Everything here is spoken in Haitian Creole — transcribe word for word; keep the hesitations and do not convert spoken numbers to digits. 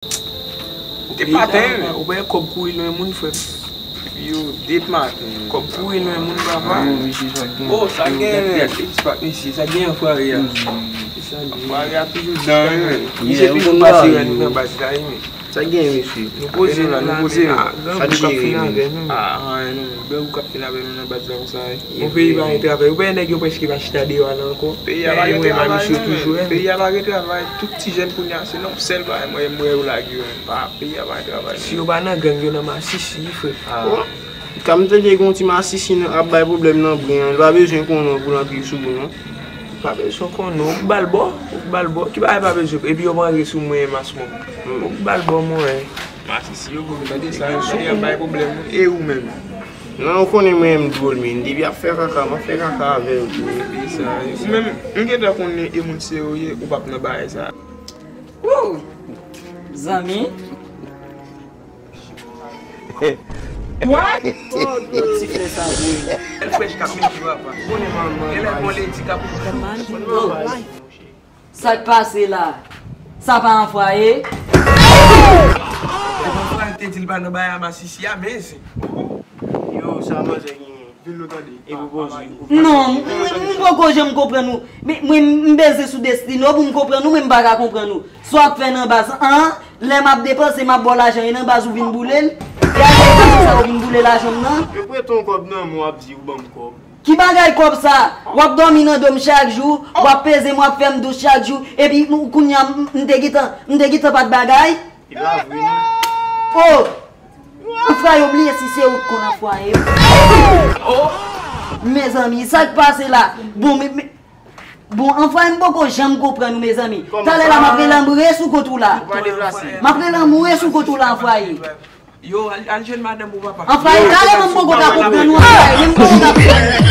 Ou te paten, wi. Ou pa wè kòb kouri lwen moun, frè m. Yo, de maten. Kòb kouri lwen moun, papa. Oh, sa gen, men. Respect, mesye, sa gen anfwari a. Anfwari a toujou dan, wi, men. Misye toujou pase rèn nan baz la, wi, men. Sa gen, mesye? Nou poze nou la, nou poze nou. Sa tcheke, men. Ah, non, men. Grangou k ap fin avè nou nan baz la konsa, wi. Bon, peyi pa gen travay. Ou pa wè nèg yo prèske pa chita deyò a la ankò. Peyi a pa gen travay, non, men. Peyi a pa gen travay. Tout ti jèn kounye a, se nan yon sèl bagay, mwen, mwen, yo lage yo, men. Pa, peyi a pa gen travay, non. Si yo pa nan gang, yo nan masisi, frè. Ah. Ka m tande gen yon ti masisi nan, ap bay pwoblèm nan bren an. Li pa bezwen konnen w pou l antre sou ou, non. Pa bezwen konnen w, ou k ba l bò, ou k ba l bò. Ki bagay pa bezwen? Epi yo pa antre sou mwen, mas mwen. Ou k ba l bò, mwen. Masisi yo, pou tande sa, yo sou mwen, bay pwoblèm, non. E ou menm? Non, ou konnen mwen, m dwòl, men. Depi ap fè kaka, m ap fè kaka avè yo tou. Epi sa, ou menm, m gentan konnen e moun serye, ou p ap nan bagay sa. Woo! Zanmi. What? Ti flè sa vre. L fresh k ap mete papa. Konnen manman. Genlè bon ledi k ap. Sa k pase la? Sa pa anfwaye? Anfwaye te di l pa nan bagay a masisi a, men se. Yo, sa manzè genyen? Vin nou tande. E pou poze. Non, m, m, m poko janm konprann ou. Men, mwen, m bezwen sou Destino pou m konprann ou, men m pa ka konprann ou. Sa w ap fè nan baz an? Lè m ap depanse, m ap ba w lajan, e nan baz ou vin boule l? E a nan baz sa ou vin boule lajan m nan? Yo prete w kòb nan men w, w ap di ou ban m kòb. Ki bagay kòb sa? W ap dòmi nan do m chak jou, w ap peze m, w ap fè m dous chak jou, epi m, kounye a, m, m te gentan, m te gentan pa t bagay? E pa vre, non. Oh! Anfwaye, ou bliye si se ou k konn anfwaye. Oh! Mezanmi, sa k pase la? Bon, men, men, bon, anfwaye, m poko janm konprann ou, mezanmi. Talè la, m ap rele anmwe sou kont ou la. Ou pa deplase. M ap rele anmwe sou kont ou la, anfwaye. Yo, al, al jwenn madanm ou, papa. Anfwaye, talè, men m poko ka konprann ou, anfwaye, men m poko ka konprann ou.